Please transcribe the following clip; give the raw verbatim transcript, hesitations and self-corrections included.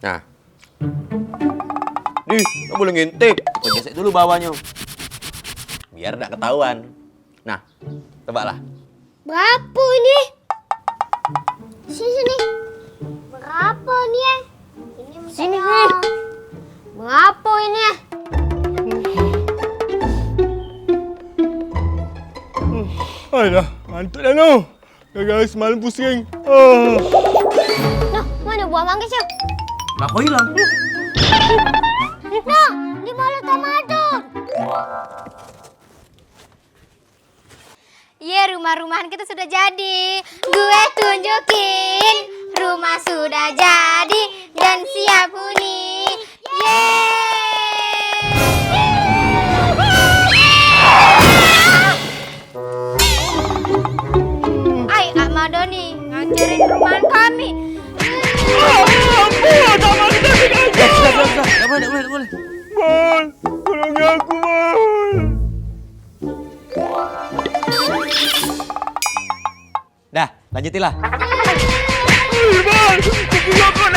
Nah. Ih, dak boleh ngintip. Kita gesek dulu bawahnyo. Biar dak ketahuan. Nah, tebaklah. Berapo ini? Sini, sini. Berapo ini, eh? Ini sini, sini. Berapo ini, eh? Alah, ngantuk dah, no. Gara-gara semalam pusing. Ah. Nah, mano buah manggis tu? Lah, kok hilang? Nah, di mulut tomato. Ye, rumah-rumahan kita sudah jadi. Gue tunjukin, rumah sudah jadi dan siap huni. Yeay! Ai, Ak Madoni, ngancurin rumahan kami. Ampun, Ak Madoni, Ak Madoni. Eh, sudah, sudah, sudah. Dak boleh, dak boleh, dak boleh. Bal, tolongi aku, Bal. Dah, lanjutilah. Ih, Bal, aku lapar,